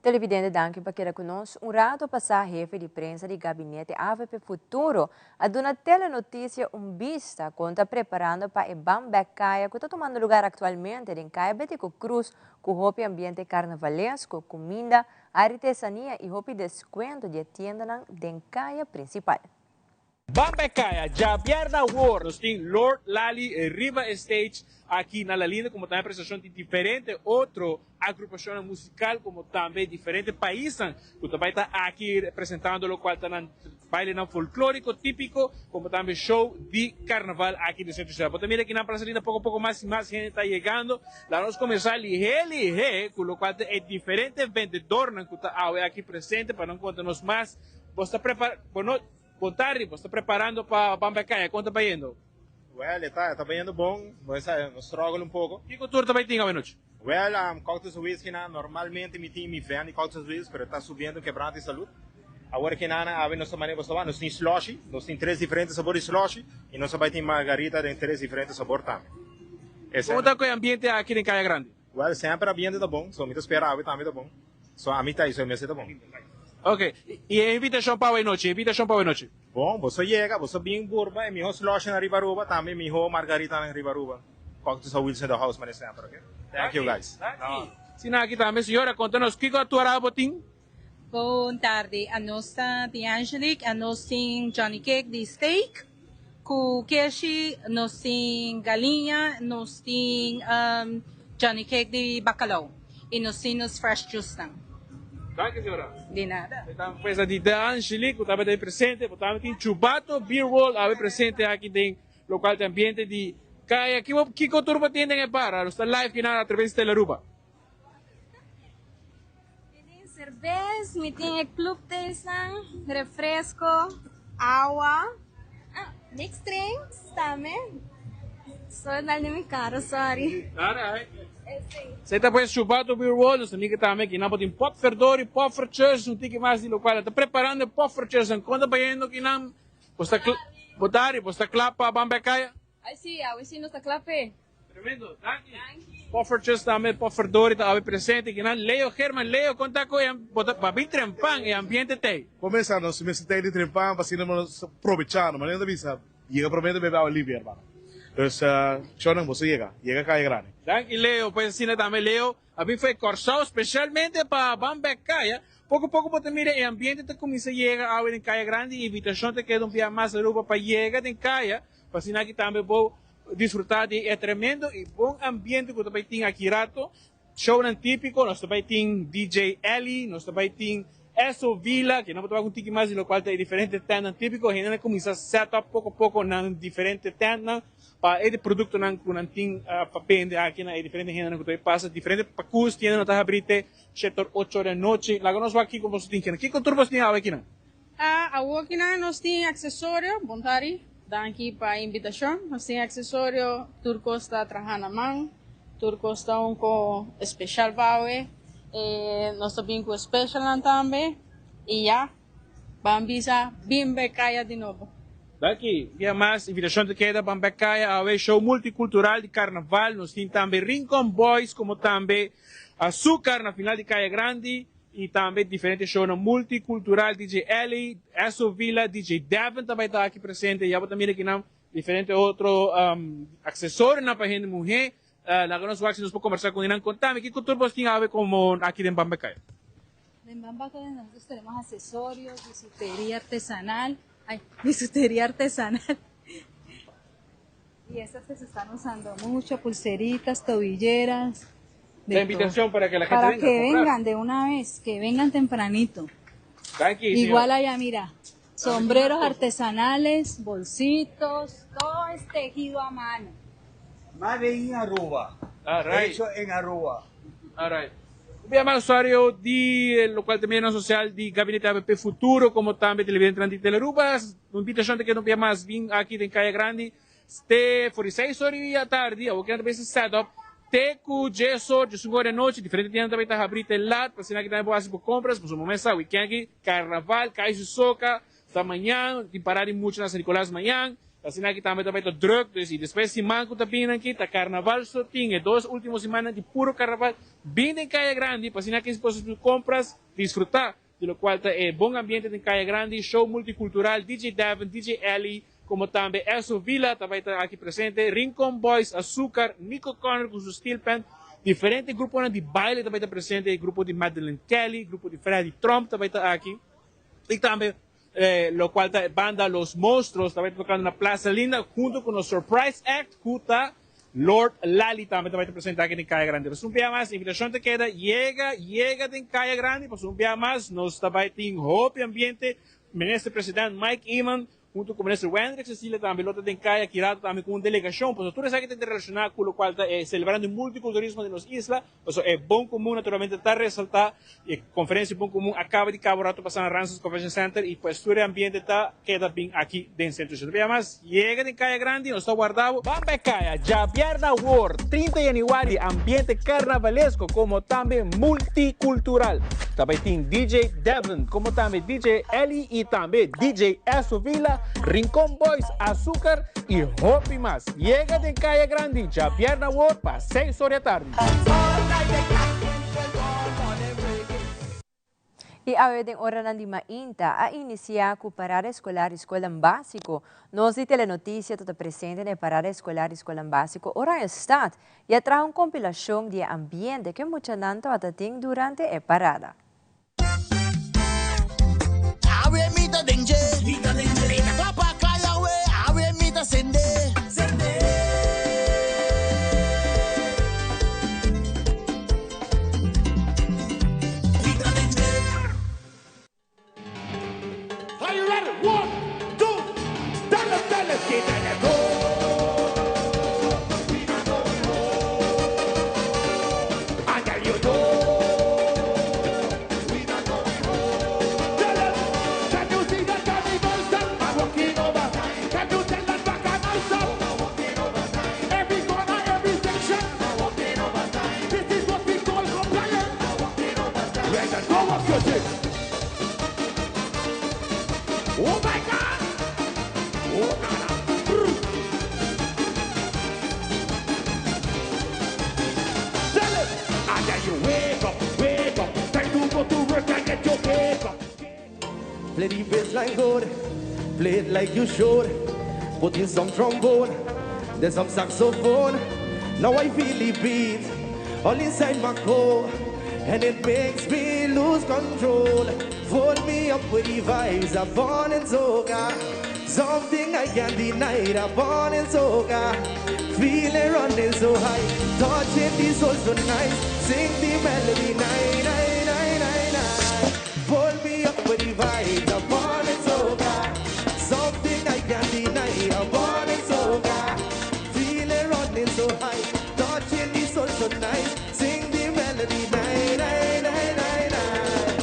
Televidente danki pa keda ku nos. Un rato pasá hefe di prensa di Gabinete avp Futuro a duna Telenotisia un bista kon ta preparando pa e Ban Bek Kaya ku ta tumando lugar aktualmente den Kaya Betico Cruz ku hopi ambiente karnavalesko, kuminda, artesania i hopi deskuento di e tiendanan den kaya prinsipal. Ban pa e kaya, djabièrnè awor nos tin Lord Lali riba e stage aki na La Linda como tambe presentacion di diferente otro agrupacionnan musical como tambe diferente paisnan cu ta bay ta aki presentando locual ta nan bailenan folklorico tipico como tambe show di carnaval aki den Centro Ciudad. Bo ta mira aki nan Plaza Linda poco poco mas y mas hende ta yegando. Laga nos comenzá lihe lihe cu locual ta e diferente vendedornan cu ta awe aki presente pa nan conta nos mas. Bo sta prepara, bo no, bon tardi, bo sta preparando pa ban bai kaya, kon ta bayendo? Well, e ta, e ta bayendo bon, bo sa, nos struggle un poko. Kiko tur ta bai tin awenochi? Well, cocktails and whisky nan, normalmente mi tin mi vend di cocktails and whisky, pero e ta subiendo Quebranta y Salud. Awor ki nan awe nos ta mane bo sa, nos tin slushy, nos tin tres diferente sabor di slushy, y nos ta bai tin margarita den tres diferente sabor tambe. Kon ta ku e ambiente aki den Kaya Grandi? Well, semper ambiente ta bon, so mi ta spera awe tambe ta bon. So ami ta y so e mester ta bon. Ok, y e invitacion pa awe nochi, e invitacion pa awe nochi? Bon, boso yega, boso bin burba e miho slushy-nan riba Aruba, tambe e miho margaritanan riba Aruba. Cocktails on Wheels in the house manera semper, ok? Thank you guys. Danki. Sina aki tambe, señora, conta nos kico a tura bo tin? Bon tardi, anos ta di Angelique, anos tin Johnny Cake di steak cu keshi, nos tin galiña, nos tin Johnny Cake di bacalao y nos tin nos fresh juice nan. Danki señora. Di nada. E ta mesa di The Angelique cu tabata presente, bo tambe tin Chubato Beer World awe presente aki den locual ta ambiente di caya. Kico tur bo tin den e bar? Nos ta live kinan atraves di Telearuba. Mi tin serbes, mi tin e club tastenan, refresco, awa, ah, mixed drinks tambe. Soy dal di mi caro, sorry. Alright. Esei ta pues Chubato Beer World, nos amiga tambe ki nan por tin potverdorie, poffertjes, un tiki mas di locual nan ta preparando e poffertjes nan con ta bayendo ki nan bo sta cla, bo ta bo sta cla pa ban bek caya? Ay si, awe si nos ta cla p'e. Tremendo, danki. Poffertjes tambe, potverdorie ta awe presente ki nan. Leo German, Leo con ta cu e, bo ta bin trempan e ambiente t'ey? Comenzá nos mester t'ey di trempan pa asina nos probecha, no manera ta bisa. Yega prome ta bebe awa limpio hermano. Dus shownan boso yega, yega Kaya Grandi. Danki Leo, pues asina tambe Leo a bin fo'i Kòrsou spesialmente pa ban bek kaya. Poko poko bo ta mira e ambiente ta kuminsá yega awe den Kaya Grandi i invitashon ta keda un bia mas Aruba pa yega den kaya pa asina aki tambe bo disfrutá di e tremendo i bon ambiente ku ta bai tin aki rato. Shownan típiko, nos ta bai tin DJ Elly, nos ta bai tin Esso Villa, ke nan bo ta wak un tiki mas di lokual ta e diferente tèntnan típiko. Hendenan a kuminsá set up poko poko nan diferente tèntnan pa e produktonan ku nan tin pa bende aki na e diferente hendenan ku ta bai pasa. Diferente pakus tiendanan ta habrí te shete or ocho or di anochi. Laga nos wak kiko boso tin kinan. Kiko tur boso tin awe kinan? Awor kinan nos tin aksesorio, Bontari, danki pa e invitashon. Nos tin aksesorio, tur kos ta traha na man, tur kos ta un ko espeshal pa awe. Nos ta bin ku espeshalnan tambe i ya, ban bisa bin bek kaya di nobo. Danki. Bia mas, invitashon ta keda ban bek kaya awe, show multikultural di karnaval. Nos tin tambe Rincon Boys komo tambe Azúcar na final di Kaya Grandi. Y tambe diferente shownan multicultural, DJ Elly, Esso Villa, DJ Devin ta bay ta aki presente. Ya bo ta mira kinan diferente otro accesorionan pa hende muhe. Laga nos wak si nos por conversa con enan. Contame, kico tur bos tin awe como aki den Bambacaya? Den Bambacaya nosotros tenemos accesorios, bisuteria artesanal, ay, bisuteria artesanal. Y estas que se están usando mucho, pulseritas, tobilleras. La invitación para que la gente para venga que a comprar. vengan de una vez, que vengan tempranito. Tranqui, Igual señora. allá, mira, sombreros artesanales, bolsitos, todo es tejido a mano. Made in Aruba. All right. Hecho en Aruba. All right. Un mas usuario di eh, locual ta medio social di Gabinete ABP Futuro como tambe televidente di Telearuba. Un invitación te queda un mas bin aki den Caya Grandi. Te for di seis or di atardi, awor kinan ta bay set up te cu dies or, diesun or di anochi, diferente tienda ta bay ta habri te lat, pa asina ki tambe bo haci bo compras, pasobra bo mes sa weekend aki carnaval, cay su soca, ta mañan, tin parada di mucha na San Nicolas mañan, asina ki tambe ta bay ta druk, dus y despues siman cu ta bini aki ta carnaval so tin, e dos ultimo simannan di puro carnaval, bin den Caya Grandi pa asina ki bo haci bo compras, disfruta di locual ta e bon ambiente den Caya Grandi, show multicultural, DJ Devin, DJ Elly, como tambe Esso Villa ta bay ta aki presente, Rincon Boys, Azucar, Nico Connor cu su steel pan, diferente gruponan di baile ta bay ta presente, e grupo di Madeline Kelly, grupo di Freddy Tromp ta bay ta aki, y tambe locual ta e banda Los Monstruos ta bay ta tocando na Plaza Linda hunto cu nos surprise act cu ta Lord Lali tambe ta bai ta presenta aki den Kaya Grandi. Pasobra un bia mas invitacion ta keda yega, yega den Kaya Grandi pasobra un bia mas nos ta bai tin hopi ambiente. Minister President Mike Eman hunto cu Minister Wendrick Cecilia tambe lo ta den Kaya aki rato tambe cu un delegacion pasobra tur esaki ta interrelaciona cu locual ta e celebrando e multiculturalismo den nos isla. Pasobra e bon comun naturalmente ta resalta. E conferencia bon comun a caba di caba un rato pasa na Ramses Convention Center y pues tur e ambiente ta keda bin aki den Centro Ciudad. Bia mas, yega den Caya Grandi, nos ta warda bo. Ban pa e caya djabièrnè awor, 30 januari, ambiente carnavalesco como tambe multicultural. Ta bay tin DJ Devin como tambe DJ Elly y tambe DJ Esso Villa, Rincon Boys, Azucar y hopi mas. Yega den Caya Grandi djabièrnè awor pa seis or di atardi. Y awe den oranan di mainta a inicia cu parada escolar di scolnan basico. Nos di Telenoticia ta ta presente na e parada escolar di scolnan basico Oranjestad y a traha un compilacion di e ambiente cu e muchanan tabata tin durante e parada. Awe mi ta den dje. Mi ta den dje. Mi ta kla pa kai awe. Awe mi ta sende. Sende. Mi ta den dje. Are you ready? One, two, dale, dale, sí, dale, go. Go up your thing. Oh my God! Oh God! Tell it! And then you wake up, wake up. Time to go to work and get your cake up. Play the bassline good, play it like you should. Put in some trombone, then some saxophone. Now I feel the beat all inside my core, and it makes me lose control. Fold me up with the vibes I'm born in soca. Something I can't deny, I'm born in soca. Feeling running so high, touching the soul so nice. Sing the melody, nine, nine, nine, nine, nine. Fold me up with the vibes, I'm born in soca. Something I can't deny, I'm born in soca. Feeling running so high, touching the soul so nice. Sing the melody, nine, nine, nine, nine, nine.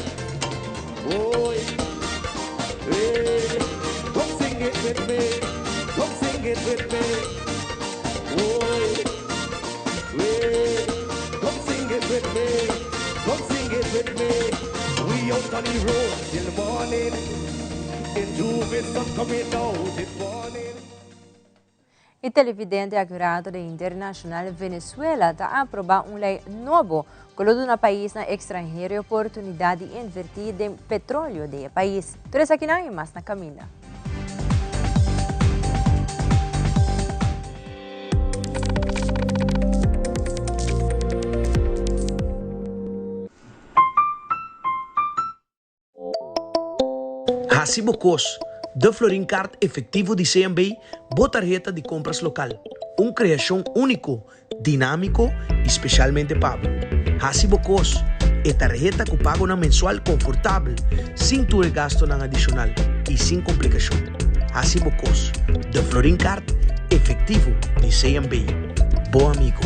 Oh, hey, come sing it with me, come sing it with me. Oh, hey, come sing it with me, come sing it with me. We out on the road till the morning, in J'ouvert sun coming out this morning. E televidente acurado de Internacional Venezuela ta aproba un ley nobo cu lo duna paisnan extranhero oportunidad di inverti den petroleo di e pais. Tur esakinan y mas na caminda. Hasi bo kos, De Florin Card Efectivo di CMB, bo tarheta di kompras lokal. Un kreashon úniko, dinámiko i spesialmente pa bo. Hasi bo kos, E tarheta ku pagonan mensual konfortabel, sin tur e gastunan adishonal i sin komplikashon. Hasi bo kos, De Florin Card Efectivo di CMB, bo amigo.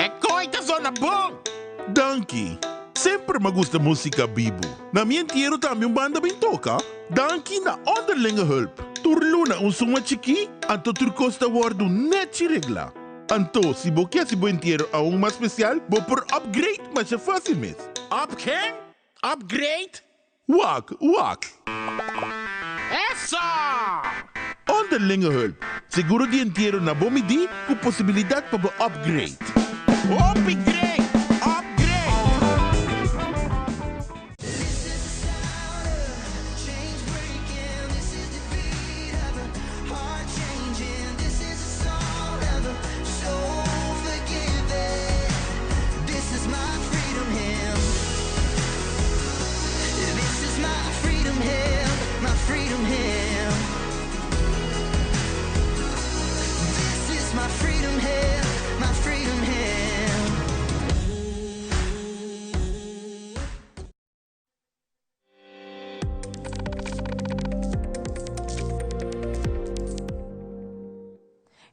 E koi ta zona bon! Danki! Semper m'a gusta musica bibu. Na mi entiero tambe un banda bin toca. Danki na Onderlinge Hulp. Tur luna un suma chikí, anto tur kos ta wordu nechi reglá. Anto, si bo ke hasi bo entiero aun mas special, bo por upgrade masha fácil mes. Up ken? Upgrade? Wak, wak! Eso! Onderlinge hulp, seguro di entiero na bo midí ku posibilidat pa bo upgrade. Hopi great! Upgrade!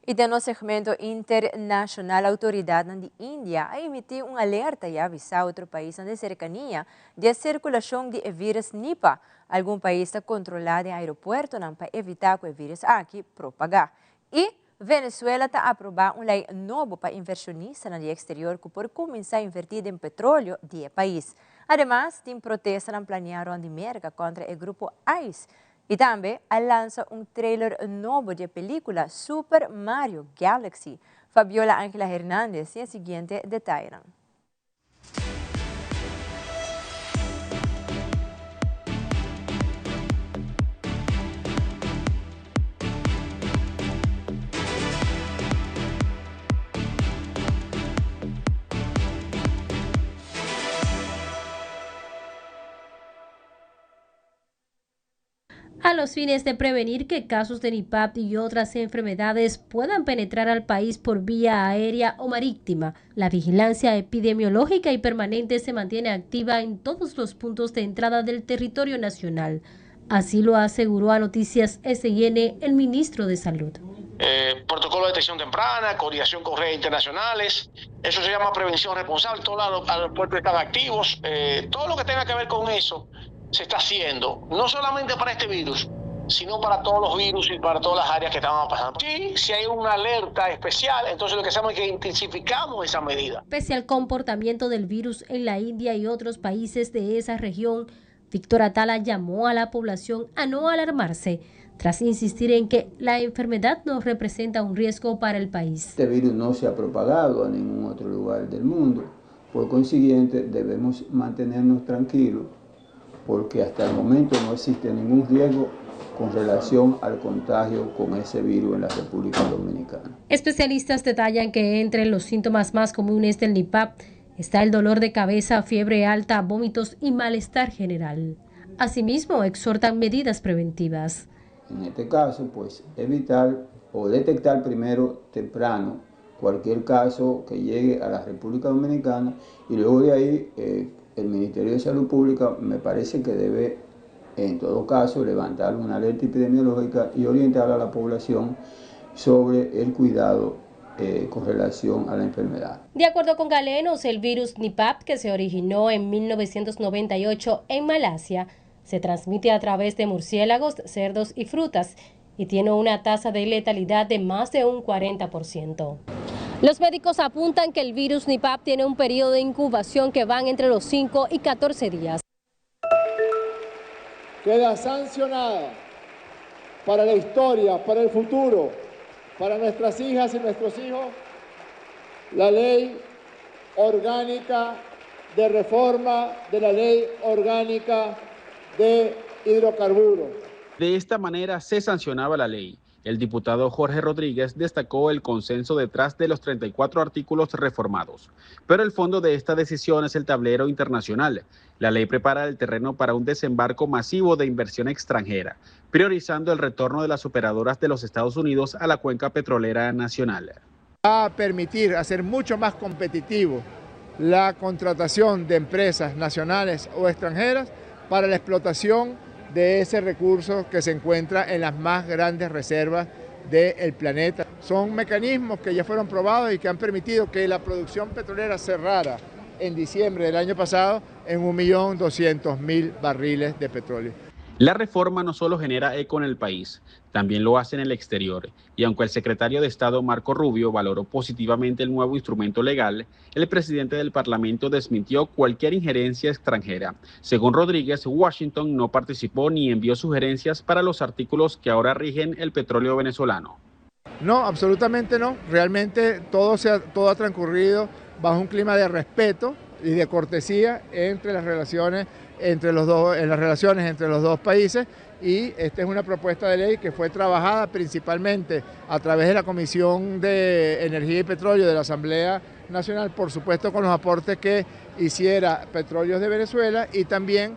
Y den nos segmento internacional, autoridadnan di India a emiti un alerta y a avisa otro paisnan den cercania di e circulacion di e virus Nipah. Algun pais ta controla den aeropuertonan pa evita cu e virus aki propaga. Y Venezuela ta aproba un ley nobo pa inversionistanan di exterior cu por cuminsa inverti den petroleo di e pais. Ademas, tin protestanan planea rond di Merca contra e grupo ICE. Y tambe a lansa un trailer nobo di e pelicula Super Mario Galaxy. Fabiola Angela Hernandez tin e siguiente detayenan. A los fines de prevenir que casos de Nipah y otras enfermedades puedan penetrar al país por vía aérea o marítima, la vigilancia epidemiológica y permanente se mantiene activa en todos los puntos de entrada del territorio nacional. Así lo aseguró a Noticias SIN el ministro de Salud. Protocolo de detección temprana, coordinación con redes internacionales, eso se llama prevención responsable, todos los aeropuertos están activos, todo lo que tenga que ver con eso se está haciendo, no solamente para este virus, sino para todos los virus y para todas las áreas que estaban pasando. Sí, si hay una alerta especial, entonces lo que hacemos es que intensificamos esa medida. Pese al comportamiento del virus en la India y otros países de esa región, Víctor Atala llamó a la población a no alarmarse, tras insistir en que la enfermedad no representa un riesgo para el país. Este virus no se ha propagado a ningún otro lugar del mundo, por consiguiente debemos mantenernos tranquilos, porque hasta el momento no existe ningún riesgo con relación al contagio con ese virus en la República Dominicana. Especialistas detallan que entre los síntomas más comunes del Nipah está el dolor de cabeza, fiebre alta, vómitos y malestar general. Asimismo, exhortan medidas preventivas. En este caso, evitar o detectar primero temprano cualquier caso que llegue a la República Dominicana y luego de ahí el Ministerio de Salud Pública me parece que debe, en todo caso, levantar una alerta epidemiológica y orientar a la población sobre el cuidado con relación a la enfermedad. De acuerdo con galenos, el virus Nipah, que se originó en 1998 en Malasia, se transmite a través de murciélagos, cerdos y frutas y tiene una tasa de letalidad de más de un 40%. Los médicos apuntan que el virus Nipah tiene un periodo de incubación que van entre los 5 y 14 días. Queda sancionada para la historia, para el futuro, para nuestras hijas y nuestros hijos, la ley orgánica de reforma de la ley orgánica de hidrocarburos. De esta manera se sancionaba la ley. El diputado Jorge Rodríguez destacó el consenso detrás de los 34 artículos reformados. Pero el fondo de esta decisión es el tablero internacional. La ley prepara el terreno para un desembarco masivo de inversión extranjera, priorizando el retorno de las operadoras de los Estados Unidos a la cuenca petrolera nacional. Va a permitir hacer mucho más competitivo la contratación de empresas nacionales o extranjeras para la explotación de ese recurso que se encuentra en las más grandes reservas del planeta. Son mecanismos que ya fueron probados y que han permitido que la producción petrolera cerrara en diciembre del año pasado en 1.200.000 barriles de petróleo. La reforma no solo genera eco en el país, también lo hace en el exterior. Y aunque el secretario de Estado, Marco Rubio, valoró positivamente el nuevo instrumento legal, el presidente del Parlamento desmintió cualquier injerencia extranjera. Según Rodríguez, Washington no participó ni envió sugerencias para los artículos que ahora rigen el petróleo venezolano. No, absolutamente no. Realmente todo ha transcurrido bajo un clima de respeto y de cortesía entre las relaciones entre los dos, en las relaciones entre los dos países, y esta es una propuesta de ley que fue trabajada principalmente a través de la Comisión de Energía y Petróleo de la Asamblea Nacional, por supuesto con los aportes que hiciera Petróleos de Venezuela, y también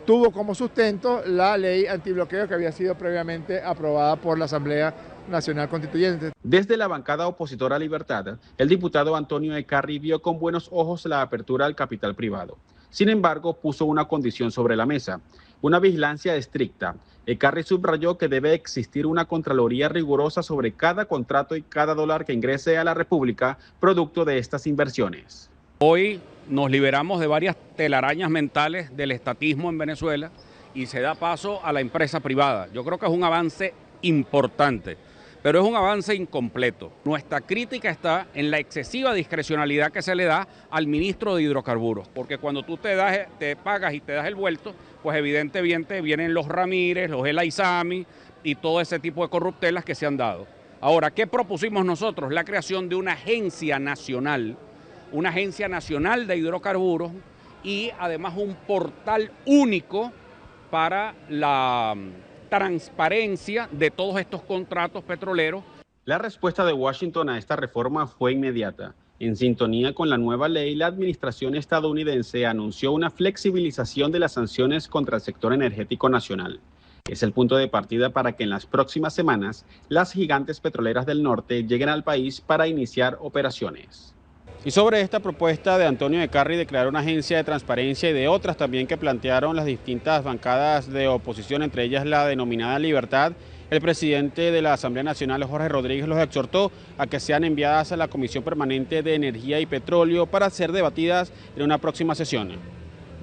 tuvo como sustento la ley antibloqueo que había sido previamente aprobada por la Asamblea Nacional Constituyente. Desde la bancada opositora Libertad, el diputado Antonio Ecarri vio con buenos ojos la apertura al capital privado. Sin embargo, puso una condición sobre la mesa, una vigilancia estricta. Ecarri subrayó que debe existir una contraloría rigurosa sobre cada contrato y cada dólar que ingrese a la República producto de estas inversiones. Hoy nos liberamos de varias telarañas mentales del estatismo en Venezuela y se da paso a la empresa privada. Yo creo que es un avance importante, pero es un avance incompleto. Nuestra crítica está en la excesiva discrecionalidad que se le da al ministro de Hidrocarburos, porque cuando tú te pagas y te das el vuelto, pues evidentemente vienen los Ramírez, los El Aissami y todo ese tipo de corruptelas que se han dado. Ahora, ¿qué propusimos nosotros? La creación de una agencia nacional, una agencia nacional de hidrocarburos y además un portal único para la transparencia de todos estos contratos petroleros. La respuesta de Washington a esta reforma fue inmediata. En sintonía con la nueva ley, la administración estadounidense anunció una flexibilización de las sanciones contra el sector energético nacional. Es el punto de partida para que en las próximas semanas las gigantes petroleras del norte lleguen al país para iniciar operaciones. Y sobre esta propuesta de Antonio Ecarri de crear una agencia de transparencia y de otras también que plantearon las distintas bancadas de oposición, entre ellas la denominada Libertad, el presidente de la Asamblea Nacional, Jorge Rodríguez, los exhortó a que sean enviadas a la Comisión Permanente de Energía y Petróleo para ser debatidas en una próxima sesión.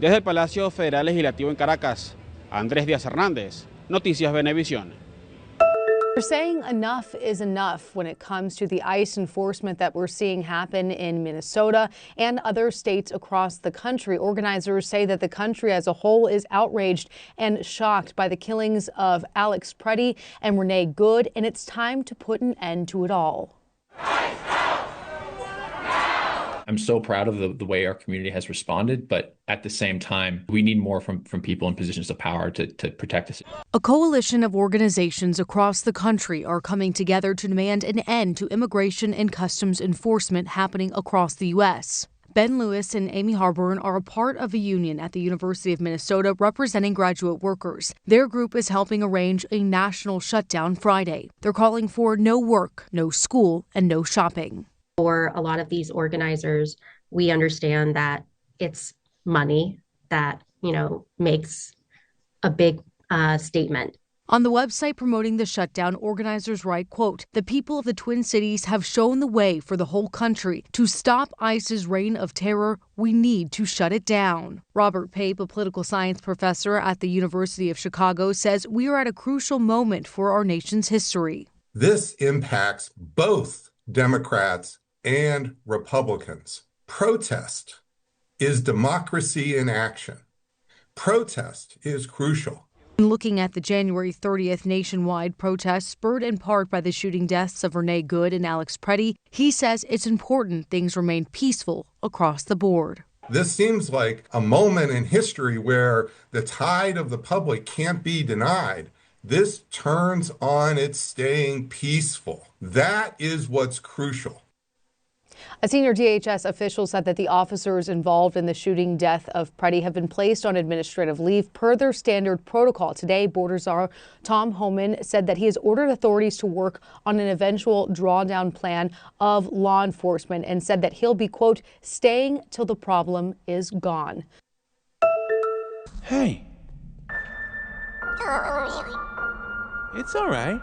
Desde el Palacio Federal Legislativo en Caracas, Andrés Díaz Hernández, Noticias Venevisión. They're saying enough is enough when it comes to the ICE enforcement that we're seeing happen in Minnesota and other states across the country. Organizers say that the country as a whole is outraged and shocked by the killings of Alex Pretti and Renee Good, and it's time to put an end to it all. I'm so proud of the, the way our community has responded, but at the same time, we need more from, from people in positions of power to, to protect us. A coalition of organizations across the country are coming together to demand an end to immigration and customs enforcement happening across the U.S. Ben Lewis and Amy Harburn are a part of a union at the University of Minnesota representing graduate workers. Their group is helping arrange a national shutdown Friday. They're calling for no work, no school, and no shopping. For a lot of these organizers, we understand that it's money that, you know, makes a big statement. On the website promoting the shutdown, organizers write, quote, "The people of the Twin Cities have shown the way for the whole country to stop ICE's reign of terror. We need to shut it down." Robert Pape, a political science professor at the University of Chicago, says we are at a crucial moment for our nation's history. This impacts both Democrats and Republicans. Protest is democracy in action. Protest is crucial. Looking at the January 30th nationwide protests spurred in part by the shooting deaths of Renee Good and Alex Pretti, he says it's important things remain peaceful across the board. This seems like a moment in history where the tide of the public can't be denied. This turns on its staying peaceful. That is what's crucial. A senior DHS official said that the officers involved in the shooting death of Pretti have been placed on administrative leave per their standard protocol. Today, Border Czar Tom Homan said that he has ordered authorities to work on an eventual drawdown plan of law enforcement and said that he'll be, quote, staying till the problem is gone. Hey. It's all right.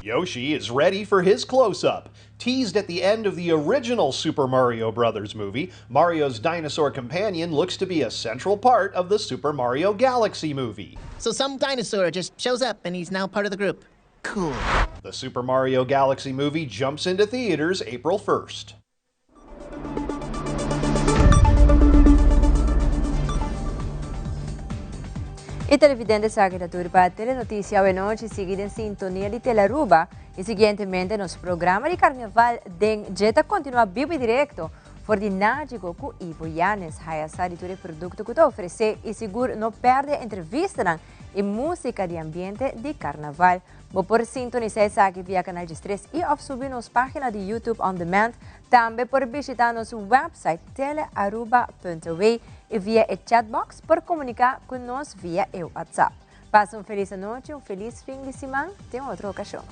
Yoshi is ready for his close up. Teased at the end of the original Super Mario Bros. movie, Mario's dinosaur companion looks to be a central part of the Super Mario Galaxy movie. So some dinosaur just shows up and he's now part of the group. Cool. The Super Mario Galaxy movie jumps into theaters April 1st. E televidente esaki ta tur pa Telenoticia awenochi. Sigui den sintonia di Telearuba y siguientemente nos programa di Carnaval den dje ta continua bibo y directo for di Nagico cu Ivo Yanes. Haya sa di tur e producto cu ta ofrece y sigur no perde entrevistanan y musica di ambiente di Carnaval. Bo por sintonisa esaki via Canal 13 y of subi nos pagina di YouTube On Demand. Tambe por bishita nos website telearuba.w y via e chatbox por comunica cu nos via e WhatsApp. Pasa un feliz anochi, un feliz fin di siman. Te otro ocasion.